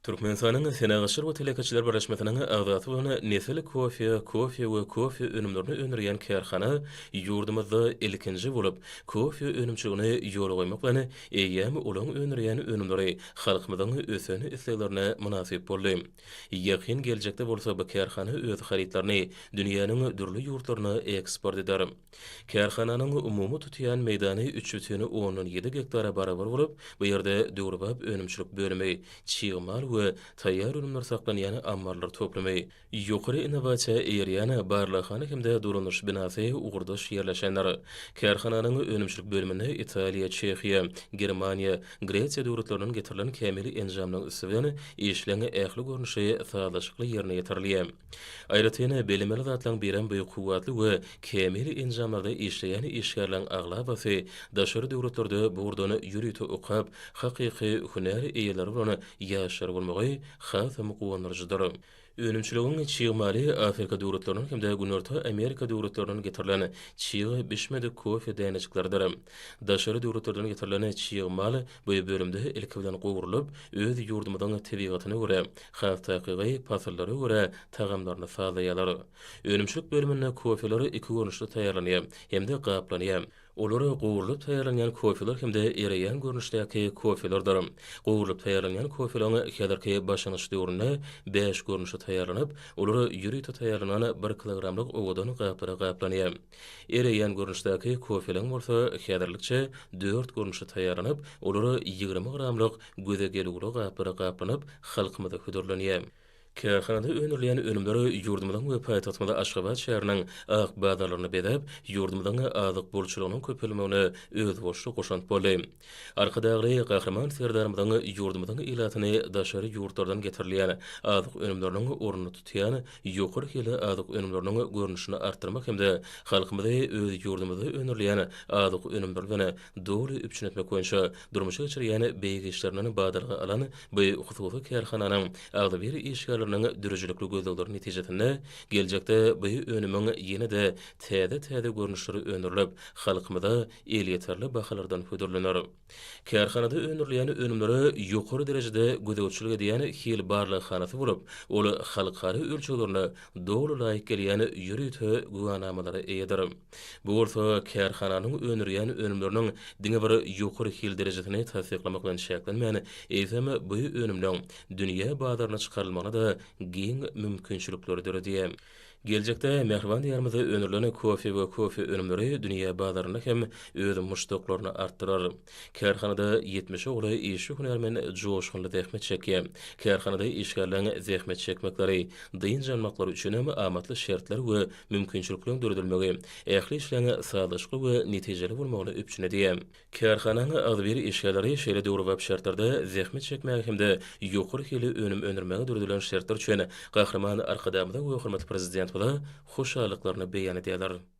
Türkmenistanyň Senagatçylar we telekeçiler birleşmesiniň agzasy bolan Nesil kofe kofe we kofe önümlerini öndürýän kärhana ýurdumyzda ilkinji bolup, kofe önümçiligini ýola goýmak bilen, eýýäm olaň öndürýän önümleri halkymyzyň ösen isleglerine mynasyp boldy. Ýakyn geljekde bolsa bu kärhana öz harytlaryny dünýäniň dürli ýurtlaryna eksport eder. Kärhananyň umumy tutýan meýdany 3,7 gektara barabar bolup, bu ýerde döwrebap önümçilik bölümi, çig mal we taýýar önümler saklanýan ammarlar toplumy, ýokary innowasiýa eýerýän barlaghana hem-de dolandyryş binasy ugurdaş ýerleşendir. Kärhananyň önümçilik bölüminde Italiýa, Çehiýa, Germaniýa, Gresiýa döwletlerinden getirilen kämil enjamlaryň üsti bilen işleň ähli görnüşi sazlaşykly ýerine ýetirilýär. Aýratyn bellemeli zatlaryň birem bu kuwwatly we kämil enjamlarda işleýän işgärleriň aglabasy daşary döwletlerde bu ugurdan ýörite okap, hakyky hünär eýeleri bolan ýaşlar bolmagy hasam guwandyryjydyr. Önümçiligiň çig maly Afrika döwletlerinden hem-de Günorta Amerika döwletlerinden getirilen çig bişmedik kofe dänejikleridir. Daşary döwletlerden getirilen çig mal bu bölümde ilki bilen gowrulyp, öz ýurdumyzyň tebigatyna görä, Has takygy, pasyllara görä tagamlaryny sazlaýarlar. Önümçilik bölüminde kofeler iki görnüşde taýýarlanýar hem-de gaplanýar. Olar gowrulyp taýýarlanýan kofeler hem-de ereýän görnüşdäki kofelerdir. Gowrulyp taýýarlanýan kofeliň häzirki başlangyç döwründe bäş görnüşi taýýarlanyp, olar ýörite taýýarlanan bir kilogramlyk owadan gaplara gaplanýar. Ereýän görnüşdäki kofeliň bolsa häzirlikçe dört görnüşi taýýarlanyp, olar 20 gramlyk Göze gelüwli gaplara gaplanyp, halkymyza hödürlenýär. Kärhanada öndürilýän önümler ýurdumyzyň we paýtagtymyz Aşgabat şäheriniň ak bazarlaryny bezäp, ýurdumyzyň azyk bolçulygynyň köpelmegine özboluşly goşant boldy. Arkadagly Gahryman Serdarymyzyň ýurdumyzyň ilatyny daşary ýurtlardan getirilýän azyk önümleriniň ornuny tutýan ýokary hilli azyk önümleriniň görnüşini artdyrmak hem-de halkymyzy öz ýurdumyzda öndürilýän azyk önümleri bilen doly üpjün etmek boýunça durmuşa geçirýän beýik işlerinden badalga alan bu hususy kärhananyň agzybir işgärleriniň döredijilikli gözlegleri netijesinde geljekde bu önümiň ýene-de täze-täze görnüşleri öndürilip, halkymyza elýeterli bahalardan hödürlener. Kärhanada öndürilýän önümlere ýokary derejede gözegçilik edýän hil barlaghanasy bolup, ol halkara ölçeglerine doly laýyk gelýän ýörite güwänamalara eýedir. Bu bolsa kärhananyň öndürýän önümleriniň diňe bir ýokary hil derejesini tassyklamak bilen çäklenmän, eýsem, bu önümleň dünýä bazaryna çykarylmagyna-da giň mümkinçilikleri döredýär. Geljekde mähriban Diýarymyzda öndürilen kofe we kofe önümleri dünýä bazarynda hem öz muşdaklaryny artdyrar. Kärhanada ýetmişe golaý işçi-hünärmen joşgunly zähmet çekýär. Kärhanada işgärleň zähmet çekmekleri, dynç almaklary üçinem amatly şertler we mümkinçilikleriň döredilmegi ähli işleň sazlaşykly we netijeli bolmagyny üpjün edýär. Kärhananyň agzybir işgärleri şeýle döwrebap şertlerde zähmet çekmäge hem-de ýokary hilli önüm öndürmäge döredilen şertler üçin Gahryman Arkadagymyza we hormatly Prezidentimize hoşallyklaryny beýan edýärler.